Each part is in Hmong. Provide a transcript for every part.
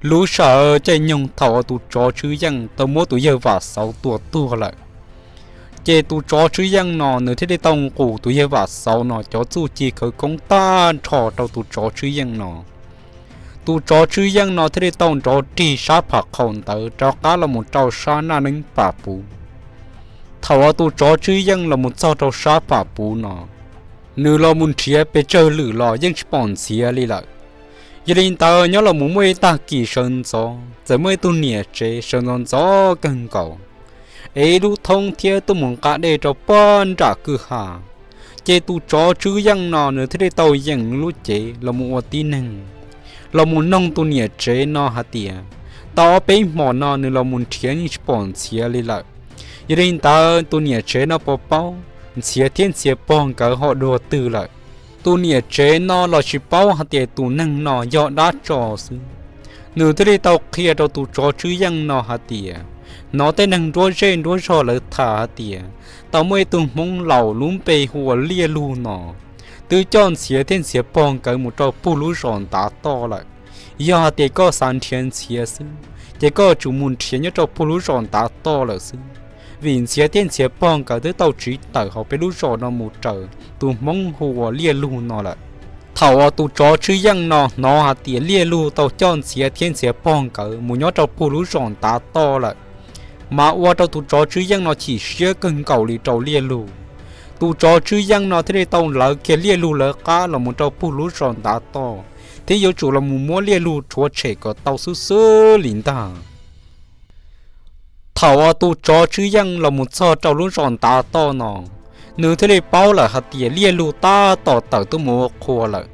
Lub sij hawm caij nyoog thaum uas tus tsov tswv yeej tau muab tus yawg Vam Xauv tua tuag lawm, ces tus tsov tswv yeej no nws thiaj li tau nqus tus yawg Vam Xauv no cov txuj ci khawv koob tag nrho rau tus tsov tswv yeej no. Tus tsov tswv yeej no thiaj li tau nrov rig sab pham qhaum ntawd rov qab los mus rau sab Naj Neeb Pam Puv. Thaum uas tus tsov tswv yeej los mus txog rau sab Pam Puv no, nws los mus nrhiav pes tsawg lwm los yeej tsis pom Ntxhiav li lawm. Yog li ntawd nyob los mus muaj ib tag kis sawv ntxov txawm muaj ib tug niam tsev sawv ntxov ntxov kawg nkaus, es ib lub thoob thiab tuaj mus nqa dej rau puag nram kwj ha. Ces tus tsov tswv yeej no nws thiaj li tau yeem lub cev los mus ua tib neeg, los mus noog tus niam tsev no hais tias, tau ob peb hmos no nws los mus nrhiav yeej tsis pom Ntxhiav li lawm. Yog li ntawd tus niam tsev no puas paub Ntxhiav thiab Ntxhiav pog nkawd ho dua twg lawm? Tus niam tsev no los tsis paub hais tias tus neeg no yog dab tsi xwb. Nws thiaj li tau qhia rau tus tsov tswv yeej no hais tias, hnov tej neeg nruab zej nruab zog lawv tham hais tias tau muaj ib tug Hmoob laus lub npe hu ua Liaj Lug no, twb coj Ntxhiav thiab Ntxhiav pog nkawd mus rau puag lub zos ntav toj lawm. Yog hais tias koj xav nrhiav Ntxhiav xwb, ces koj tsum mus nrhiav nyob rau puag lub zos ntav toj lawm xwb, vim Ntxhiav thiab Ntxhiav pog nkawd twb tau tsiv tawm hauv peb lub zos no mus raws tus Hmoob hu ua Liaj Lug no lawm. Thaum uas tus tsov tswv yeej no hnov hais tias Liaj Lug tau coj Ntxhiav thiab Ntxhiav pog nkawd mus nyob rau puag lub zos ntav toj lawm, mas ua rau tus tsov tswv yeej no chim siab kawg nkaus li rau Liaj Lug. Tus tsov tswv yeej no thiaj li tau lawv kiag Liaj Lug lawv qab los mus rau puag lub zos ntav toj, thiab yuav tsum los mus muab Liaj Lug rhuav tshem kom tau xwb xwb li ntag. Thaum uas tus tsov tswv yeej los mus txog rau lub zos ntav toj no, nws thiaj li paub lawm hais tias Liaj Lug tab tom tawm tuaj mus ua qhua lawm.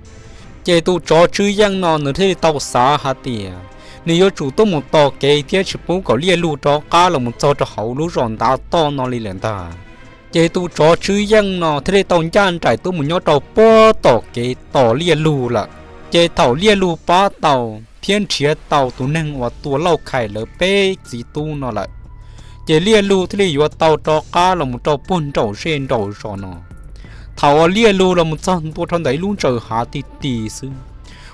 Ces tus tsov tswv yeej no nws thiaj li tau xav hais tias nws yuav tsum tuaj mus tos kev thiab tsis pub kom Liaj Lug rov qab los mus txog rau hauv lub zos ntav toj no li lawm ntag. Ces tus tsov tswv yeej no thiaj li tau ncaj nraim tuaj mus nyob rau puag tom kev tos Liaj Lug lawm. Ces thaum Liaj Lug pab tau thiab nrhiav tau tus neeg uas tua Lauj Khais lawv peb txiv tub no lawm, ces Liaj Lug thiaj li yuav tau rov qab los mus rau puag nraum zej nraum zos no. Thaum uas Liaj Lug los mus txog ntua rau ntawm ib lub ntsaws hav ti ti xwb,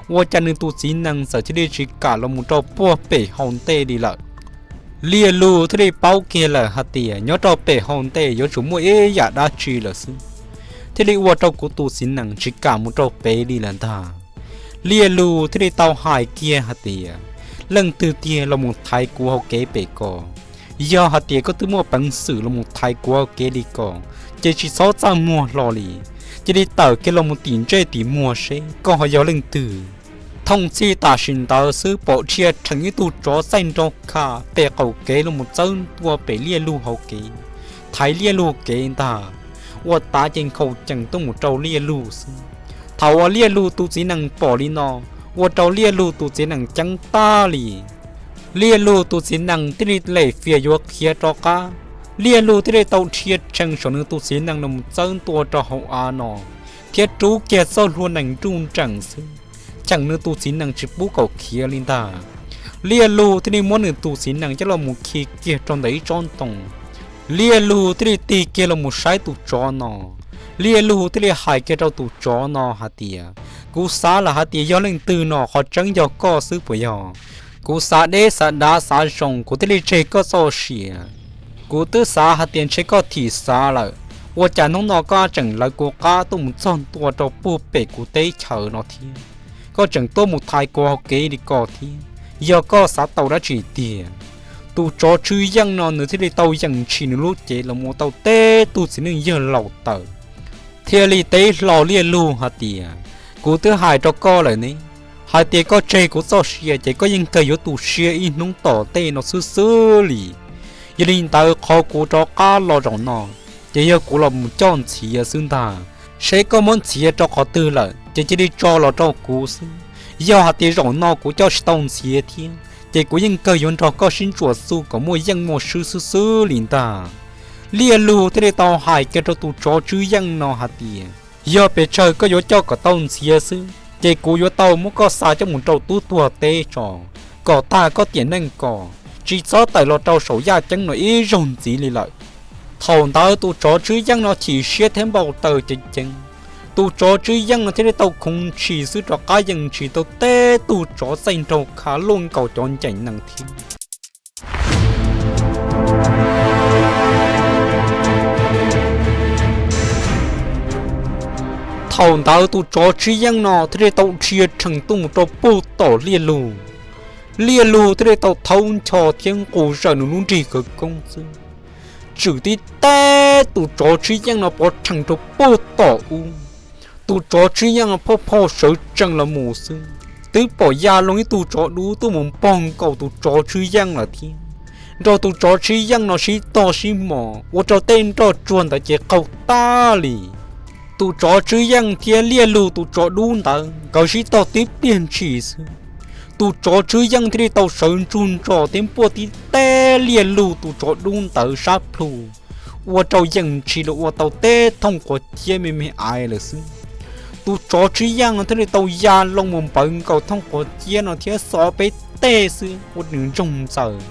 ua cas nws tus txiv nees txawm cia li tsis kam los mus rau puag pem hau ntej li lawm. Liaj Lug thiaj li paub kiag lawm hais tias nyob rau pem hau ntej yuav tsum muaj ib yam dab tsi lawm xwb, thiaj li ua rau kuv tus txiv nees tsis kam mus rau pem li lawm ntag. Liaj Lug thiaj li tau hais kiag hais tias, leej twg tiag los mus thaiv kuv hauv kev pem ko? Yog hais tias koj twb muaj peev xwm los mus thaiv kuv hauv kev li ko, ces tsis txhob txaj muag hlo li, cia li tawm kiag los mus tim ntsej tim muag seb koj ho yog leej twg. Thooj txhij tam sim ntawd xwb pom dhia rheev ib tug tsov txaij nraug kha pem qaum kev los mus txawb ntua pem Liaj Lug hauv kev, thaiv Liaj Lug kev ntag. Ua tav ces nkhaus cees tuaj mus rau Liaj Lug xwb. Thaum uas Liaj Lug tus txiv nees pom li no, ua rau Liaj Lug tus txiv nees ceeb tag li. Liaj Lug tus txiv nees thiaj li lem fias yuav khiav rov qab. Liaj Lug thiaj li tau dhia rhees saum nws tus txiv nees los mus txawb ntua rau hauv av no, thiab rub kiag txoj hlua nees nruj nreem xwb, cheem nws tus txiv nees tsis pub kom khiav li ntag. Liaj Lug thiaj li muab nws tus txiv nees coj los mus khi kiag rau ntawm ib tsob ntoo. Liaj Lug thiaj li tig kiag los mus saib tus tsov no. Liaj Lug thiaj li hais kiag rau tus tsov no hais tias, kuv xav lawm hais tias yog leej twg no, qhov tseeb yog koj xwb puas yog? Kuv xav deb xav dav xav zoo kuv thiaj li tseg koj txoj sia. Kuv twb xav hais tias ntshe koj thim xav lawm, ua cas hnub no koj tseem lawv kuv qab tuaj mus txog ntua rau puag pem kuv teb chaws no thiab? Koj tseem tuaj mus thaiv kuv hauv kev li ko thiab, yog koj xav tau dab tsi tiag? Tus tsov tswv yeej no nws thiaj li tau yeem ntshis nws lub cev los mus tau teb tug txiv neej yawg laus tawm, thiaj li teb hlo Liaj Lug hais tias, kuv twb hais rau koj lawm ne, hais tias koj tseg kuv txoj sia ces koj yeej kawg yuav tu siab ib hnub tom ntej no xwb xwb li. Yog li ntawd qhov kuv rov qab los zaum no, ces yog kuv los mus coj Ntxhiav xwb ntag. Seb koj muab Ntxhiav rau qhov twg lawm ces cia li tso los rau kuv xwb. Yog hais tias zaum no kuv coj tsis tau Ntxhiav thiab, ces kuv yeej kawg yuav nrog koj sib ntsuam txuj kom muaj yeej muaj swb xwb xwb li ntag. Liaj Lug thiaj li tau hais kiag rau tus tsov tswv yeej no hais tias, yog pes tsawg koj yuav coj kom tau Ntxhiav xwb, ces kuv yuav tau muab koj xa coj mus rau tub tuag teb tso, kom tag koj tiam neej ko, tsis txhob tawm los rau saum yaj ceeb no ib zaug ntxiv li lawm. Thaum ntawd tus tsov tswv yeej no chim siab thiab npau taws ceev ceev, Tus tsov tswv yeej no thiaj li tau khoov ntshis xwb rov qab yees ntshis tau teb tug tsov txaij nraug khav luaj nkaus cov ncaim nees thiab. Thaum ntawd tus tsov tswv yeej no thiaj li tau dhia rhees tuaj mus rau puag tom Liaj Lug. Liaj Lug thiaj li tau thaub ncho thiab nqus zawm nws lub nrig khawv koob xwb, tswm tib teb tus tsov tswv yeej no pov rhees rau puag tom ub. Tus tsov tswv yeej no phauj phauj sawv tsees los mus xwb, twb pom ya loo ib tug tsov dub tuaj mus npog nkaus tus tsov tswv yeej lawm thiab nrog tus tsov tswv yeej no sib tog sib mos ua rau tej nroj tsuag ntawd ces qaug tag li. Tus tsov tswv yeej thiab Liaj Lug tus tsov dub ntawd nkawd sib tog tib pliag ntshis xwb, tus tsov tswv yeej thiaj li tau sawv ntsug ntsos thiab npuaj tib teb Liaj Lug tus tsov dub ntawd sab plhu, ua rau yees ntshis los ua tau teb thooj quav ciab me me aiv lawm xwb. Tus tsov tswv yeej no thiaj li tau ya loo mus npawv nkaus thooj quav ciab no thiab xov peb teg xwb ua nws ntsoog ntxaws,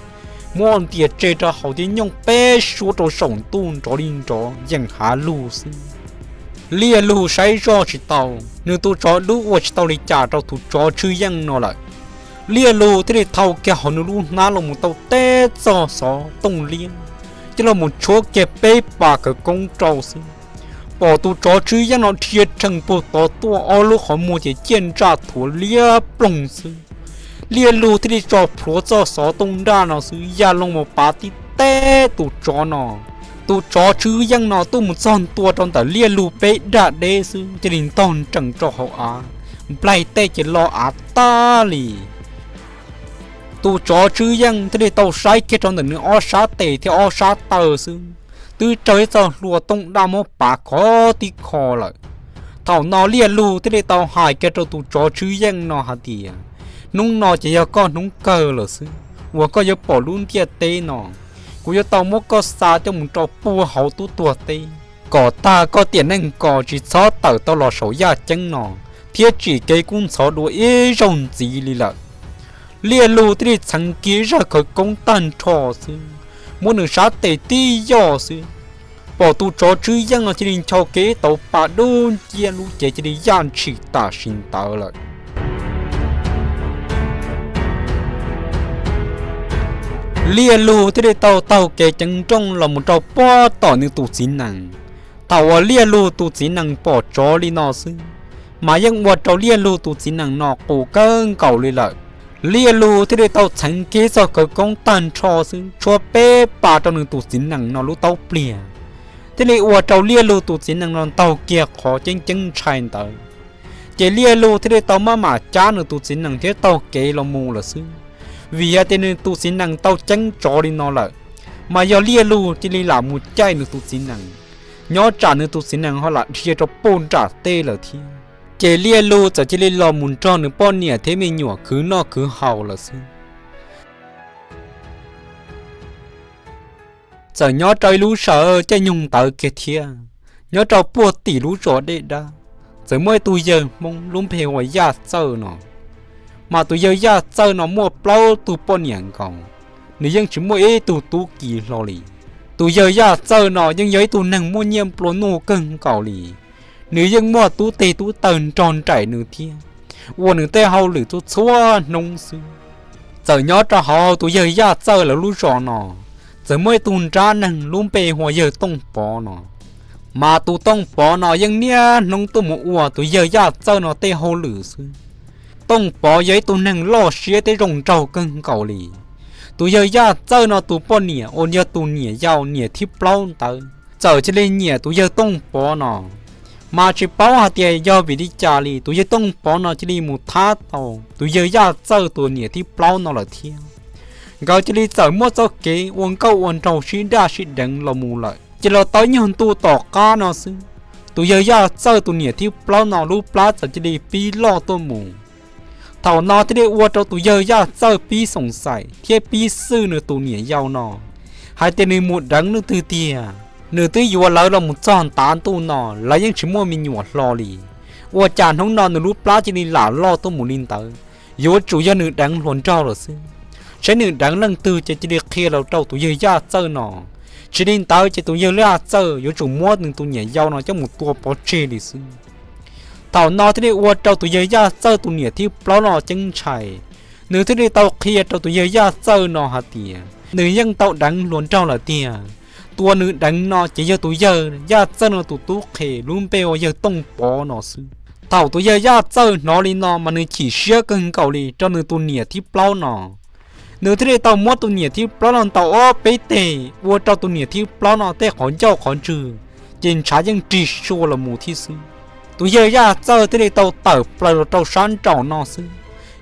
muab ntias tseg rau hauv thiab nyooj peb suab rau saum ntuj nrov li nrov yeem hav lug xwb. Liaj Lug saib zoj tsis tau, nws tus tsov dub ua tsis tau li cas rau tus tsov tswv yeej no lawm. Liaj Lug thiaj li thau kiag hauv nws lub hnab los mus tau teb txog xov tooj liab, coj los mus tshuab kiag peb pas khawv koob rau xwb, pom tus tsov tswv yeej no dhia rhees puag tod tuaj ob lub qhov muag ces ciaj ntsaj thuav liab ploog xwb. Liaj Lug thiaj li tso plhuav txoj xov tooj nraj no xwb ya loo mus pav tib teb tus tsov no. Tus tsov tswv yeej no tuaj mus txog ntua rau ntawm Liaj Lug peb daj deb xwb cia li ntog nrees rau hauv av, nplaig tej ces lo av tag li. Tus tsov tswv yeej thiaj li tau saib kiag rau ntawm nws ob sab tes thiab ob sab taw xwb, twb raug ib txoj hlua tooj daj muab pav khov tib kho lawm. Thaum no Liaj Lug thiaj li tau hais kiag rau tus tsov tswv yeej no hais tias, hnub no ces yog koj hnub kawg lawm xwb uas koj yuav pom lub ntiaj teb no. Kuv yuav tau muab koj xa coj mus rau puag hauv tub tuag teb, kom tag koj tiam neej ko tsis txhob tawm tau los saum yaj ceeb no, thiab tsim kev kub ntxhov dua ib zaug ntxiv li lawm. Liaj Lug thiaj li txheev kiag zaj khawv koob tag nrho xwb, muab nws sab tes tib yoj xwb, pom tus tsov tswv yeej no cia li ncho kev tauv pa dub nciab lub cev cia li yaj ntshis tam sim ntawd lawm. Liaj Lug thiaj li tau taug kev ceev nrooj los mus rau puag tom nws tus txiv nees. Thaum uas Liaj Lug tus txiv nees pom tsov li no xwb, mas yeej ua rau Liaj Lug tus txiv nees no qus kawg nkaus li lawm. Liaj Lug thiaj li tau txheev kiag txoj khawv koob tag nrho xwb tshuab peb pas rau nws tus txiv nees no lub taub pliag, thiaj li ua rau Liaj Lug tus txiv nees no ntaug kiag qhov ceeb ceeb ntshai ntawd. Ces Liaj Lug thiaj li tau maj mam cab nws tus txiv nees thiab taug kev los mus lawm xwb, vim hais tias nws tus txiv nees tau ceeb tsov li no lawm, mas yog Liaj Lug cia li lam mus caij nws tus txiv nees, nyob tsam nws tus txiv nees ho lam dhia rau puag nram tej lawm thiab. Ces Liaj Lug txawm cia li los mus nrog nws poj niam thiab me nyuam khwv noj khwv haus lawm xwb. Txawm nyob rau ib lub sij hawm caij nyoog ntawd kiag thiab, nyob rau puag tim lub zos Dej Dab, txawm muaj ib tug yawg Hmoob lub npe hu ua Yaj Txawj no. Mas tus yawg Yaj Txawj no muaj plaub tug poj niam nkaus, nws yeej tsis muaj ib tug tub ki hlo li. Tus yawg Yaj Txawj no yeej yog ib tug neeg muaj nyiaj nplua nuj kawg nkaus li, nws yeej muaj tub teg tub taw nrog nraim nws thiab, ua nws tej hauj lwm txhua txhua hnub xwb. Txawm nyob rau hauv tus yawg Yaj Txawj lawv lub zos no, txawm muaj ib tug nrab neeg lub npe hu ua yawg Tooj Pov no. Mas tus Tooj Pov no yeej niaj hnub tuaj mus ua tus yawg Yaj Txawj no tej hauj lwm xwb. Tooj Pov yog ib tug neeg loj siab thiab zoo nraug kawg nkaus li. Tus yawg Yaj Txawj no tus poj niam uas yog tus niam yau niam thib plaub ntawd txawm cia li nyiam tus yawg Tooj Pov no. Mas tsis paub hais tias yog vim li cas li tus yawg Tooj Pov no cia li mus thab tau tus yawg Yaj Txawj tus niam thib plaub no lawm thiab. Nkawd cia li txawm muaj txoj kev ua nkauj ua nraug sib daj sib deev los mus lawm. Ces los tau ib nyuag ntu tom qab no xwb, tus yawg Yaj Txawj tus niam thib plaub no lub plab txawm cia li pib loj tuaj mus. Thaum no thiaj li ua rau tus yawg Yaj Txawj pib xoom xaim thiab pib xwj nws tus niam yau no hais tias nws mus deev leej twg tiag. Nws twb yuav lawv los mus txog ntav ntuj no lawv yeej tsis muaj me nyuam hlo li. Ua cas hnub no nws lub plab cia li lam loj tuaj mus li ntawd? Yuav tsum yog nws deev hluas nraug lawm xwb. Saib nws deev leej twg ces cia li qhia los rau tus yawg Yaj Txawj no. Tsis li ntawd ces tus yawg Yaj Txawj yuav tsum muab nws tus niam yau no coj mus tua pov tseg li xwb. Thaum no thiaj li ua rau tus yawg Yaj Txawj tus niam thib plaub no ceeb ntshai, nws thiaj li tau qhia rau tus yawg Yaj Txawj no hais tias nws yeej tau deev hluas nraug lawm tiag, tus uas nws deev no ces yog tus yawg Yaj Txawj no tus tub qhe lub npe ua yawg Tooj Pov no xwb. Thaum tus yawg Yaj Txawj hnov li no mas nws chim siab kawg nkaus li rau nws tus niam thib plaub no. Nws thiaj li tau muab tus niam thib plaub no ntaus ob peb teg ua rau tus niam thib plaub no tej qhov ncauj qhov ntswg ces ntshav yeej rig sua los mus thiab xwb. Tus yawg Yaj Txawj thiaj li tau tawm plaws los rau sab nraum no xwb.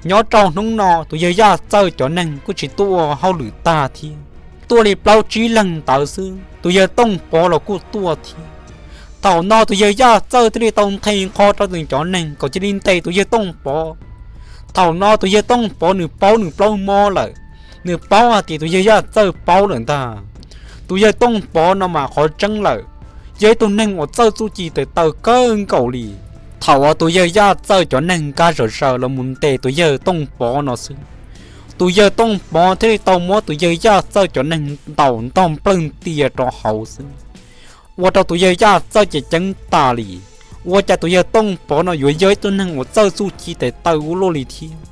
Nyob rau hnub no tus yawg Yaj Txawj cov neeg kuj tsis tuaj ua hauj lwm tag thiab, tuaj li plaub tsib leeg ntawd xwb, tus yawg Tooj Pov los kuj tuaj thiab. Thaum no tus yawg Yaj Txawj thiaj li tau nthe nqho rau nws cov neeg kom cia li ntes tus yawg Tooj Pov. Thaum no tus yawg Tooj Pov nws paub nws plaub mob lawm, nws paub hais tias tus yawg Yaj Txawj paub lawm ntag. Tus yawg Tooj Pov no mas qhov tseeb lawm, yog ib tug neeg uas txawj txuj ci tes taw kawg nkaus li. Thaum uas tus yawg Yaj Txawj cov neeg nkag zom zaws los mus ntes tus yawg Tooj Pov no xwb, tus yawg Tooj Pov thiaj li tau muab tus yawg Yaj Txawj cov neeg ntaus ntog nplawg ntia rau hauv xwb, ua rau tus yawg Yaj Txawj ces ceeb tas li. Ua cas tus yawg Tooj Pov no yuav yog ib tug neeg uas txawj txuj ci tes taw ua luaj li thiab?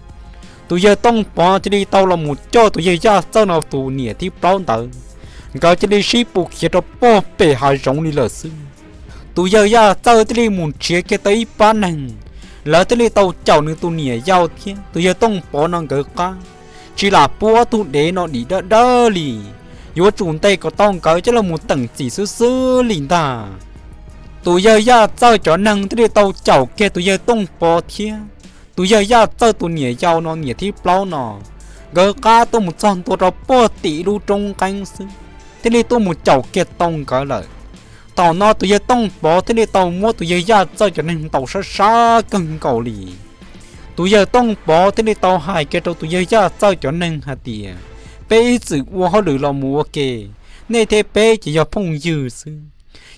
Tus yawg Tooj Pov cia li tau los mus coj tus yawg Yaj Txawj no tus niam thib plaub ntawd, nkawd cia li sib pus khiav rau puag pem hav zoov li lawm xwb. Tus yawg Yaj Txawj thiaj li mus nrhiav kiag tau ib pab neeg, lawv thiaj li tau caum nws tus niam yau thiab tus yawg Tooj Pov no nkawd qab, tsis lam pub ob tug dev no dim dawb dawb li, yuav tsum ntes kom tau nkawd coj los mus teem txim xwb xwb li ntag. Tus yawg Yaj Txawj cov neeg thiaj li tau caum kiag tus yawg Tooj Pov thiab tus yawg Yaj Txawj tus niam yau no niam thib plaub no, nkawd qab tuaj mus txog ntua rau puag tim lub roob nqeeb xwb, thiaj li tuaj mus caum kiag tau nkawd lawm. Thaum no tus yawg Tooj Pov thiaj li tau muab tus yawg Yaj Txawj cov neeg ntaus sab sab kawg nkaus li. Tus yawg Tooj Pov thiaj li tau hais kiag rau tus yawg Yaj Txawj cov neeg hais tias, peb ib txwm ua hauj lwm los mus ua ke, nej thiab peb ces yog phooj ywg xwb.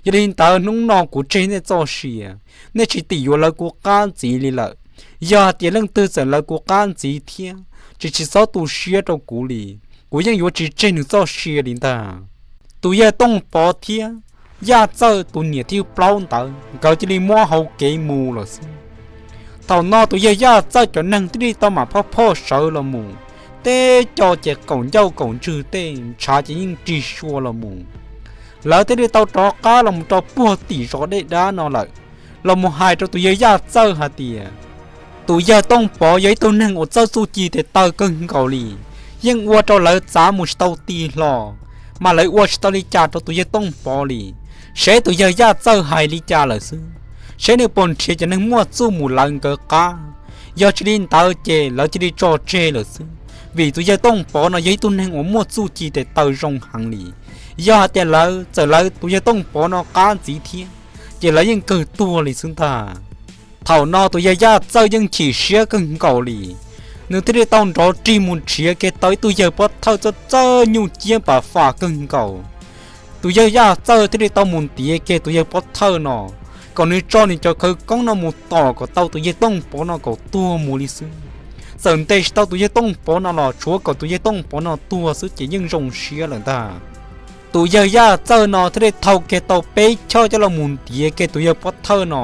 Yog li ntawd hnub no kuv tseg nej txoj sia, nej tsis tim yuav lawv kuv qab ntxiv li lawm. Yog hais tias leej twg txawm lawv kuv qab ntxiv thiab ces tsis txhob tu siab rau kuv li, kuv yeej yuav tsis tseg nws txoj sia li ntag. Tus yawg Tooj Pov thiab Yaj Txawj tus niam thib plaub ntawd nkawd cia li muab hau kev mus lawm xwb. Thaum no tus yawg Yaj Txawj cov neeg thiaj li tau mam phoj phoj sawv los mus, tej co ces kaum ncauj kaum ntswg tej ntshav ces yeej rig sua los mus. Lawv thiaj li tau rov qab los mus rau puag tim zos Dej Dab no lawm, los mus hais rau tus yawg Yaj Txawj hais tias, tus yawg Tooj Pov yog ib tug neeg uas txawj txuj ci tes taw kawg nkaus li, yeej ua rau lawv txav mus tsis tau ti hlo, mas lawv ua tsis tau li cas rau tus yawg Tooj Pov li. Seb tus yawg Yaj Txawj hais li cas lawm xwb, seb nws puas nrhiav cov neeg muaj txuj mus lawv nkawd qab. Yog tsis li ntawd ces lawv cia li tso tseg lawm xwb, vim tus yawg Tooj Pov no yog ib tug neeg uas muaj txuj ci tes taw zoo heev li. Yog hais tias lawv txawm lawv tus yawg Tooj Pov no qab ntxiv thiab, ces lawv yeej kawg tuag li xwb ntag. Thaum no tus yawg Yaj Txawj yeej chim siab kawg nkaus li, nws thiaj li tau nrov rig mus nrhiav kiag tau ib tug yawg pov thawj txawj txawj nyuj ciab pas fas kawg nkaus. Tus yawg Yaj Txawj thiaj li tau mus ntiav kiag tus yawg pov thawj no, kom nws tso nws cov khawv koob no mus tom kom tau tus yawg Tooj Pov no kom tuag mus li xwb. Txawm ntes tsis tau tus yawg Tooj Pov no los tshuav kom tus yawg Tooj Pov no tuag xwb ces yeej zoo siab lawm ntag. Tus yawg Yaj Txawj no thiaj li thau kiag tau peb choj coj los mus ntiav kiag tus yawg pov thawj no,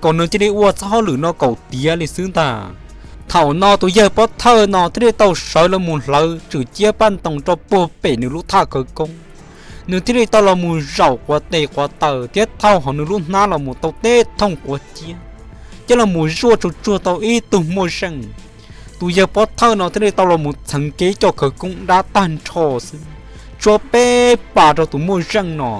kom nws cia li ua txoj hauj lwm no kaum tiav li xwb ntag. Thaum no tus yawg pov thawj no thiaj li tau sawv los mus hlawv tswm ciab paj ntoos rau puag pem nws lub thaj khawv koob. Nws thiaj li tau los mus zaum quav tes quav taw thiab thauj hauv nws lub hnab los mus tau tej thooj quav ciab, coj los mus zuaj tsuag tsuag tau ib tug muaj zeej. Tus yawg pov thawj no thiaj li tau los mus txheev kiag cov khawv koob dab tag nrho xwb, tshuab peb pas rau tus muaj zeej no.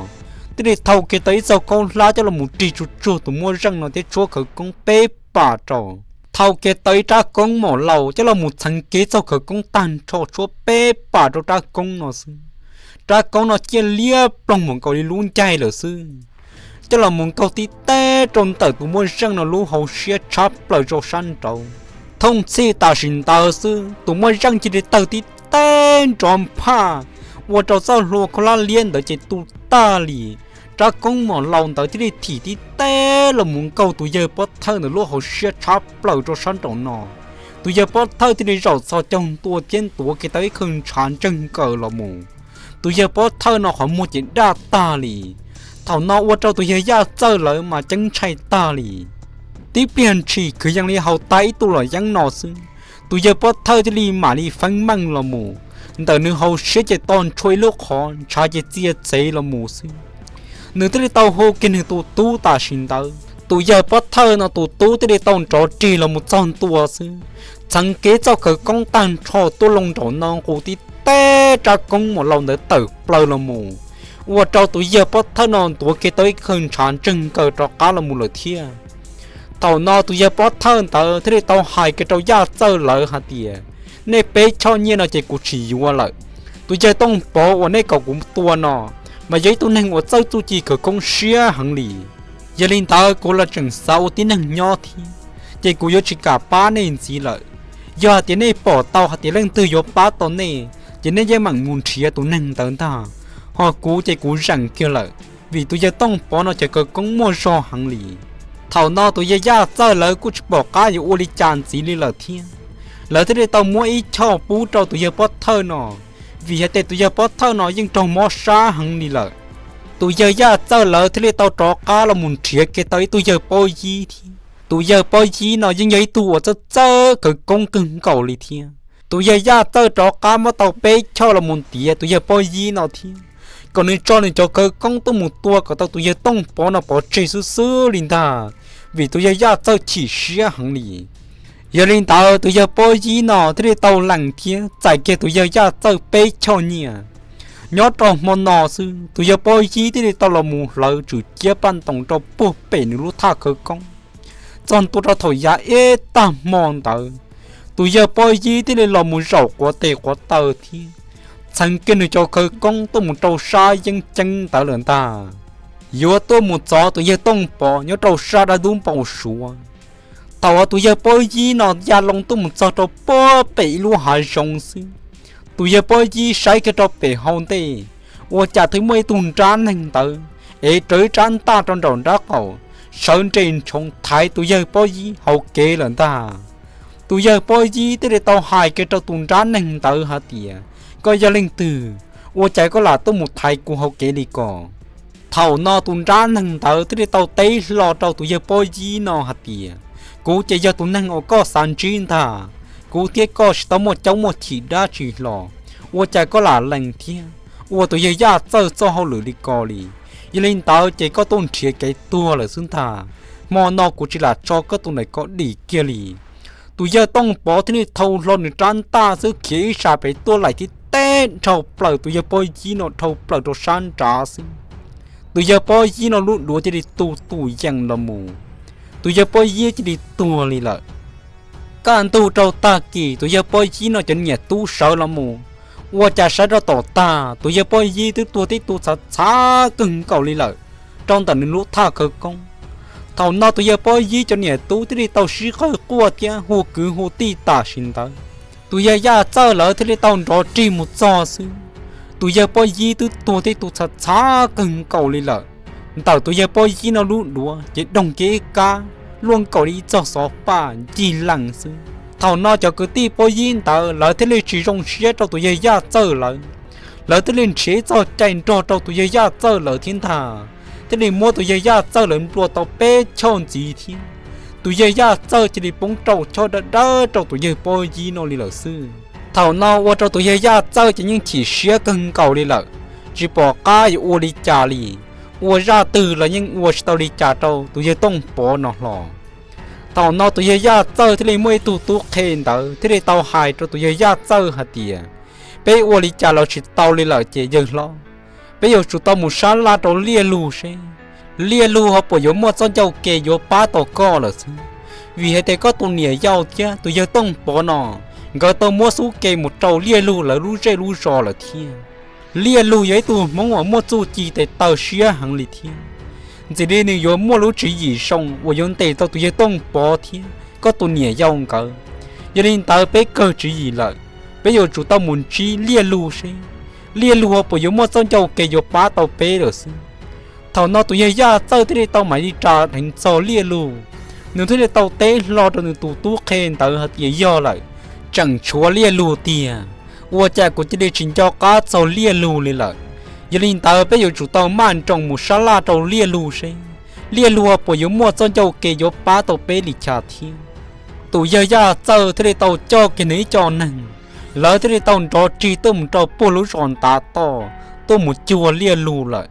Thiaj li thau kiag tau ib txoj khaub hlab coj los mus rig tsuag tsuag tus muaj zeej no thiab tshuab khawv koob peb pas rau. Thau kiag tau ib rab koob mom laus coj los mus txheev kiag txoj khawv koob tag nrho tshuab peb pas rau rab koob no xwb. Rab koob no ciaj liab ploog mus nkaus li lub ncaig lawm xwb, coj los mus nkaug tib teb rau ntawm tus muaj zeej no lub hauv siab tshab plaws rau sab nraud. Thooj txhij tam sim ntawd xwb tus muaj zeej cia li tawg tib teb nrov nphaj, ua rau txoj hlua khaub hlab liab ntawd ces tu tag li. Rab koob mom laus ntawd thiaj li thim tib teb los mus nkaug tus yawg pov thawj ntawd lub hauv siab tshab plaws rau sab nraum no. Tus yawg pov thawj thiaj li zaum txhos caug ntua thiab ntuav kiag tau ib khawj ntshav ntseg nkaws los mus. Tus yawg pov thawj no qhov muag ces daj tag li. Thaum no ua rau tus yawg Yaj Txawj lawv mas ceeb ntshai tag li. Tib pliag ntshis kwv yees li haus tag ib tug los yeeb no xwb, tus yawg pov thawj thiaj li mam li feeb meej los mus. Ntawm nws hauv siab ces toj ntshua ib lub qhov ntshav ces txia txev los mus xwb. Nws thiaj li tau hu kiag nws tus tub tam sim ntawd. Tus yawg pov thawj no tus tub thiaj li tau nrov rig los mus txog ntua xwb, txheev kiag txoj khawv koob tag nrho tuaj loo nraum no nqus tib teg rab koob mos laus ntawd tawm plaws los mus, ua rau tus yawg pov thawj no ntuav kiag tau ib khawj ntshav ntseg nkaws rov qab los mus lawm thiab. Thaum no tus yawg pov thawj ntawd thiaj li tau hais kiag rau Yaj Txawj lawv hais tias, nej peb choj nyiaj no ces kuv tsis yuav lawm. Tus yawg Tooj Pov uas nej kom kuv tua no mas yog ib tug neeg uas txawj txuj ci khawv koob siab heev li. Yog li ntawd kuv los tseem xav ua tib neeg nyob thiab, ces kuv yuav tsis kam pab nej ntxiv lawm. Yog hais tias nej pom tau hais tias leej twg yuav pab tau nej, ces nej yeej meem mus nrhiav tus neeg ntawd ntag. Ho kuv ces kuv zeem kiag lawm, vim tus yawg Tooj Pov no cov khawv koob muaj zog heev li. Thaum no tus yawg Yaj Txawj lawv kuj tsis pom qab yuav ua li cas ntxiv li lawm thiab, lawv thiaj li tau muab ib choj pub rau tus yawg pov thawj no, vim hais tias tus yawg pov thawj no yeej raug mob sab heev li lawm. Tus yawg Yaj Txawj lawv thiaj li tau rov qab los mus nrhiav kiag tau ib tug yawg pob yib thiab. Tus yawg pob yib no yeej yog ib tug uas txawj txawj khawv koob kawg nkaus li thiab. Tus yawg Yaj Txawj rov qab muab tau peb choj los mus ntiav tus yawg pob yib no thiab, kom nws tso nws cov khawv koob tuaj mus tua kom tau tus yawg Tooj Pov no pov tseg xwb xwb li ntag, vim tus yawg Yaj Txawj chim siab heev li. Yog li ntawd tus yawg pob yib no thiaj li tau lees thiab txais kiag tus yawg Yaj Txawj peb choj nyiaj. Nyob rau hmo no xwb, tus yawg pob yib thiaj li tau los mus hlawv tswm ciab paj ntoos rau puag pem nws lub thaj khawv koob. Txog ntua rau thaum yav ib tag hmo ntawd, tus yawg pob yib thiaj li los mus zaum quav tes quav taw thiab txheev kiag nws cov khawv koob tuaj mus rau sab yeeb ceeb ntawd lawm ntag, yuav tuaj mus txov tus yawg Tooj Pov nyob rau sab dab ntub npau suav. Thaum uas tus yawg pob yib no ya loo tuaj mus txog rau puag pem ib lub hav zoov xwb, tus yawg pob yib saib kiag rau pem hauv ntej, ua cas twb muaj ib tug nrab neeg ntawd ev rawv ib rab ntaj rau nraum nraub qaum, sawv nres ntsoov thaiv tus yawg pob yib hauv kev lawm ntag. Tus yawg pob yib thiaj li tau hais kiag rau tus nrab neeg ntawd hais tias, koj yog leej twg? Ua cas koj lam tuaj mus thaiv kuv hauv kev li ko? Thaum no tus nrab neeg ntawd thiaj li tau teb hlo rau tus yawg pob yib no hais tias, kuv ces yog tus neeg uas koj xav ntsib ntag. Kuv thiab koj tsis tau muaj caub muaj chim dab tsi hlo, ua cas koj lam lees thiab ua tus yawg Yaj Txawj txoj hauj lwm li ko li? Yog li ntawd ces koj tuaj nrhiav kev tuag lawm xwb ntag. Hmo no kuv tsis lam tso koj tus ntawm ko dim kiag li. Tus yawg Tooj Pov thiaj li thau hlo nws rab ntaj xwb khiav ib sab pem tuaj laim thiab teb dhau plaws tus yawg pob yib no dhau plaws rau sab nrad xwb. Tus yawg pob yib no lub duav cia li tu tus yees los mus. Tus yawg pob yib cia li tuag li lawm. Kaj ntug rau tag kis tus yawg pob yib no cov niam tub sawv los mus, ua cas saib rau tom tag tus yawg pob yib twb tuag tib tug txhav txhav kawg nkaus li lawm rau ntawm nws lub thaj khawv koob. Thaum no tus yawg pob yib cov niam tub thiaj li tau sib qawg quaj thiab hu kwv hu tij tam sim ntawd. Tus yawg Yaj Txawj lawv thiaj li tau nrov rig mus txog xwb, tus yawg pob yib twb tuag tib tug txhav txhav kawg nkaus li lawm. Ntawm tus yawg pob yib no lub duav ces doog kiag ib kab luaj nkaus li ib txog xov paj ncig lees xwb. Thaum no cov kwv tij pob yib ntawd lawv thiaj li tsis zoo siab rau tus yawg Yaj Txawj lawv, lawv thiaj li nrhiav ib txoj cai nrog rau tus yawg Yaj Txawj lawv thiab ntag, thiaj li muab tus yawg Yaj Txawj lawv nplua tau peb choj ntxiv thiab. Tus yawg Yaj Txawj cia li poob rau choj dawb dawb rau tus yawg pob yib no li lawm xwb. Thaum no ua rau tus yawg Yaj Txawj ces yeej chim siab kawg nkaus li lawm, tsis pom qab yuav ua li cas li. Ua zaj twg los yeej ua tsis tau li cas rau tus yawg Tooj Pov no hlo. Thaum no tus yawg Yaj Txawj thiaj li muaj ib tug tub qhe ntawd thiaj li tau hais rau tus yawg Yaj Txawj hais tias, peb ua li cas los tsis tau li lawm ces yawg hlob, peb yuav tsum tau mus sab laj rau Liaj Lug seb Liaj Lug ho puas yuav muaj txoj ncauj ke yuav pab tau koj lawm xwb. Vim hais tias koj tus niam yau thiab tus yawg Tooj Pov no, nkawd tau muab xub ke mus rau Liaj Lug lawv lub zej lub zos lawm thiab. Liaj Lug yog ib tug Hmoob uas muaj txuj ci tes taw siab heev li thiab, ntxim li nws yuav muaj lub tswv yim zoo uas yuav ntes tau tus yawg Tooj Pov thiab koj tus niam yau nkawd. Yog li ntawd peb kawg tswv yim lawm, peb yuav tsum tau mus ntsib Liaj Lug seb Liaj Lug ho puas yuav muaj txoj ncauj ke yuav pab tau peb lawm xwb. Thaum no tus yawg Yaj Txawj thiaj li tau mam li ras dheev txog Liaj Lug, nws thiaj li tau teb hlo rau nws tus tub qhe ntawd hais tias yog lawm, tseem tshuav Liaj Lug tiag. Ua cas kuv cia li tsis nco qab txog Liaj Lug li lawm. Yog li ntawd peb yuav tsum tau maj nroos mus sab laj rau Liaj Lug seb Liaj Lug puas yuav muaj txoj ncauj ke yuav pab tau peb li cas thiab. Tus yawg Yaj Txawj thiaj li tau coj kiag nws ib co neeg, lawv thiaj li tau nrov rig tuaj mus rau puag lub zos ntav toj, tuaj mus cuag Liaj Lug lawm.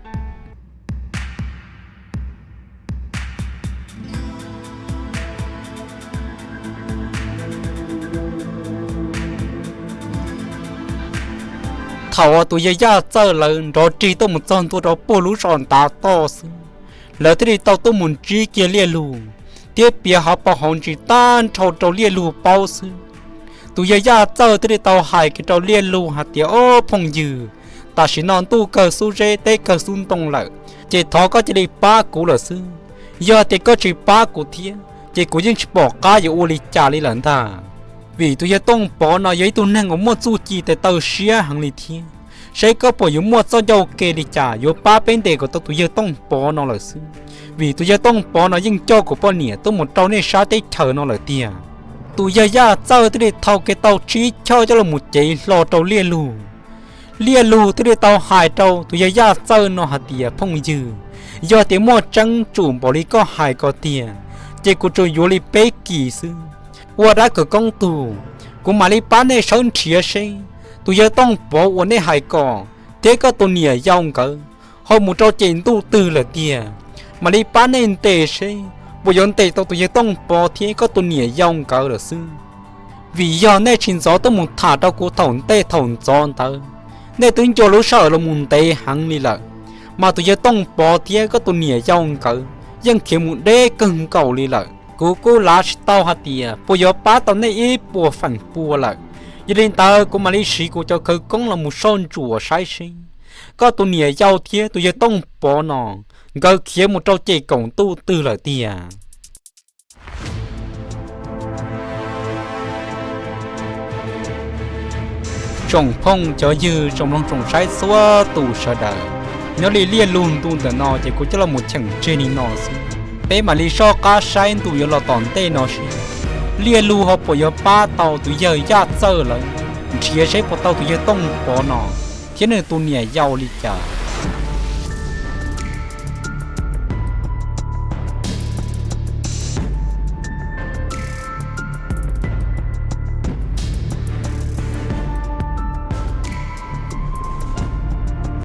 Thaum uas tus yawg Yaj Txawj lawv nrov rig tuaj mus txog ntua rau puag lub zos ntav toj xwb, lawv thiaj li tau tuaj mus ntsib kiag Liaj Lug, thiab piav hauv paus hauv ntsis tag nrho rau Liaj Lug paub xwb. Tus yawg Yaj Txawj thiaj li tau hais kiag rau Liaj Lug hais tias, Ob phooj ywg, tam sim no ntuj kawg xub zeb teb kawg xub ntoo lawm, ces thov koj cia li pab kuv lawm xwb. Yog tias koj tsis pab kuv thiab ces kuv yeej tsis pom qab yuav ua li cas li lawm ntag. Vim tus yawg Tooj Pov no yog ib tug neeg uas muaj txuj ci tes taw siab heev li thiab, saib koj puas yuav muaj txoj ncauj ke li cas yuav pab peb ntes kom tau tus yawg Tooj Pov no lawm xwb. Vim tus yawg Tooj Pov no yeej coj kuv poj niam tuaj mus rau nej sab teb chaws no lawm tiag. Tus yawg Yaj Txawj thiaj li thau kiag tau tsib choj coj los mus cev hlo rau Liaj Lug. Liaj Lug thiaj li tau hais rau tus yawg Yaj Txawj no hais tias, Phooj ywg, yog tias muaj tseeb tsum npaum li koj hais ko tiag, ces kuv tsuas yuav li peb kis xwb. Ua dab khawv koob tug, kuv mam li pab nej sawv nrhiav seb tus yawg Tooj Pov uas nej hais ko thiab koj tus niam yau nkawd ho mus rau cem ntuj twg lawm tiag. Mam li pab nej ntes seb puas yuav ntes tau tus yawg Tooj Pov thiab koj tus niam yau nkawd lawm xwb. Vim yog nej tsis ntxov tuaj mus tham rau kuv thaum ntej thaum ntxov ntawd, nej twb ncua lub sij hawm los mus ntev heev li lawm, mas tus yawg Tooj Pov thiab koj tus niam yau nkawd yeej khiav mus deb kawg nkaus li lawm. Kuv kuj lav tsis tau hais tias puas yuav pab tau nej ib puas feem pua lawm. Yog li ntawd kuv mam li siv kuv cov khawv koob los mus soj ntsuam saib seb koj tus niam yau thiab tus yawg Tooj Pov no nkawd khiav mus rau cem kaum ntuj twg lawm tiag. Tsoom phooj cov ywg tsoom mloog tsoom saib txhua tus sawv daws, nyob li Liaj Lug ntu ntawm no ces kuv coj los mus cheem tseg li no xwb. Peb mam li soj qab saib ntu yuav los tom ntej no seb Liaj Lug ho puas yuav pab tau tus yawg Yaj Txawj lawv nrhiav seb puas tau tus yawg Tooj Pov no thiab nws tus niam yau li cas.